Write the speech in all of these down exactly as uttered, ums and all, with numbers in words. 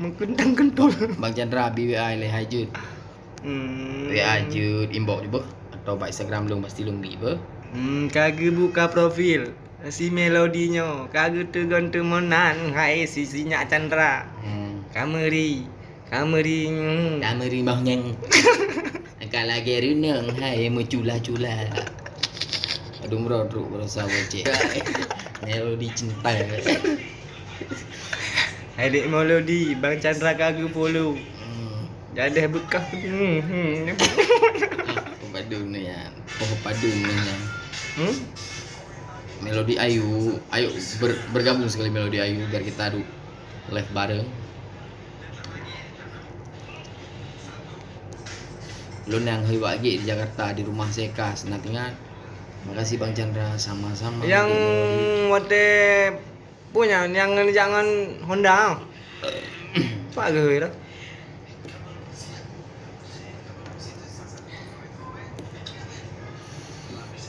Mengkuntang-kuntung. Bang Chandra, bi W A lé hai jeuet. Hmm. W A jeuet, inbox jeuet beuh. Atau bak Instagram lôn, pasti lôn bi beuh. Hmm, ka geubuka profil si Melody nyoe. Ka geuteugon teumeunan, hai si, si nyak Chandra. Hmm. Ka meuri. Ka meuri, hmm. Ka meuri boh nyang. Ka lagèe reunong, hai meucula-cula. Aduh, meurot trok beurasa bocéh. Melody cinta. Hai Dek Melody, Bang Chandra ka geufollow. Hmm. Gadeh beukah. Hmm, hmm. Poh padum ni ya. Poh padum ni ya. Hmm? Melody Ayu, ayo ber-, bergabung sekali Melody Ayu biar kita adu live bareng. Lôn nyang heuwak gèt di Jakarta, di rumah saya kas. Nah, teuingat. Makasih Bang Chandra, sama-sama. Yang Dek Melody. Watèe punya, yang ngeujak ngon Honda. Pak geuh dah.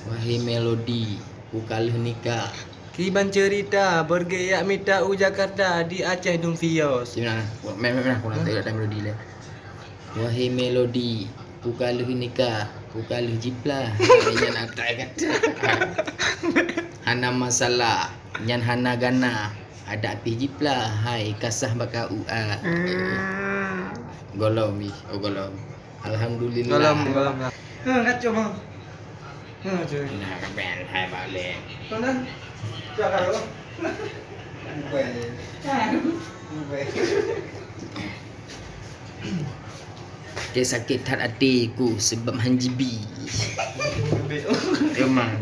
Wahai Melody, ku ka lheueh nikah. Kiban cerita, bergek yak mita u Jakarta di Aceh dum vios. Di mana? Meh, meh, meh, aku nak tengok Melody lah. Wahai Melody, ku ka lheueh nikah, ku ka lheueh jiplah. Nyan atai kata. Hana masalah, nyan hana gana. Adak pih jiplah, hai kasah baka U A. Hmm. Golom ih, oh golom. Alhamdulillah. Golom, golom lah. Ha, kacau bang. Ha, cuy. Nah, kebel, hai balik. Mana? Cakap apa? Bukan. Aduh. Bukan. Dia sakit that hatiku sebab Han Jibi. Memang.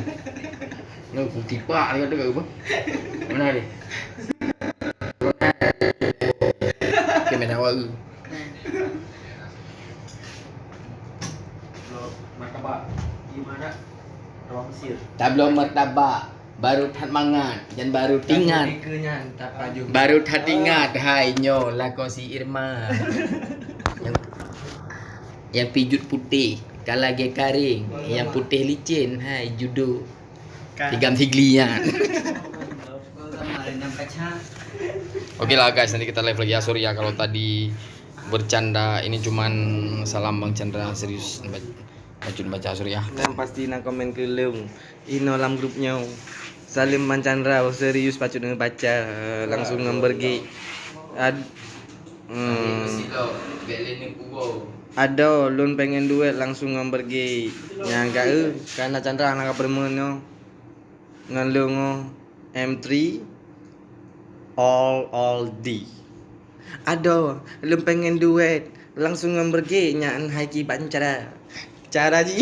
Nak ku tipak dia kata apa? Mana dia? Kamera awak tu. Martabak. Gimana? Orang Mesir. Tabloe martabak. Baru that mangat dan baru tingat. Tiga nyan tapajoh. Baru that ingat, hai nyoe lakoe si Irma. Yang, yang pijut putih, ka lagèe karing, yang putih licin, hai judo. Kan. Tigam sigli nyan. Oke lah guys, nanti kita live lagi ya. Sorry ya kalau tadi bercanda. Ini cuman salam Bang Chandra, serius. Bacut baca Suriah. Nyan pasti na komen keu lôn. Inoe lam grup nyoe. Salim Bang Chandra, serius pacut neubaca, langsung ngon Bergek. Ad-, hmm. Adoe, lôn pengen duet langsung ngon Bergek. Nyang ka, eh, karena Chandra hana ka peurumoh nyoe. Ngon lôn ngon M three, all, all D. Adoe, lôn pengen duet, langsung ngon Bergek nyan hai kiban cara. Cara jih.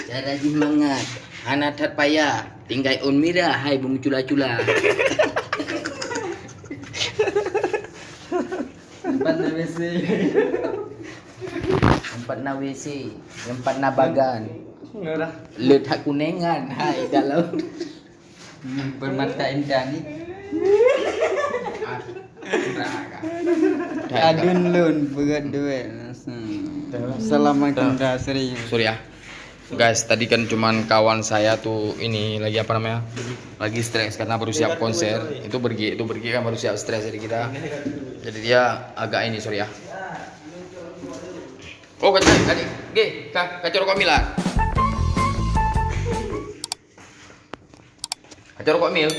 Cara jih mangat, hana that payah, tinggai ôn mira hai beumencula-cula. Empat na W C. Empat na W C, empat na bagan. Ngerah. Le that kunengan hai dalam. Hmm, permata indah ni. Adun lôn beugét duet. Hmm. Salam Bang Chandra, serius. Sorry ya. Guys, tadi kan cuman kawan saya tuh ini lagi apa namanya? Lagi stres karena baru siap konser. Itu Bergek, itu Bergek kan baru siap stres dari kita. Jadi dia agak ini, sorry ya. Oh, kacau tadi. Geh, ka-, kacau rokok Mil lah. Kacau rokok Mil.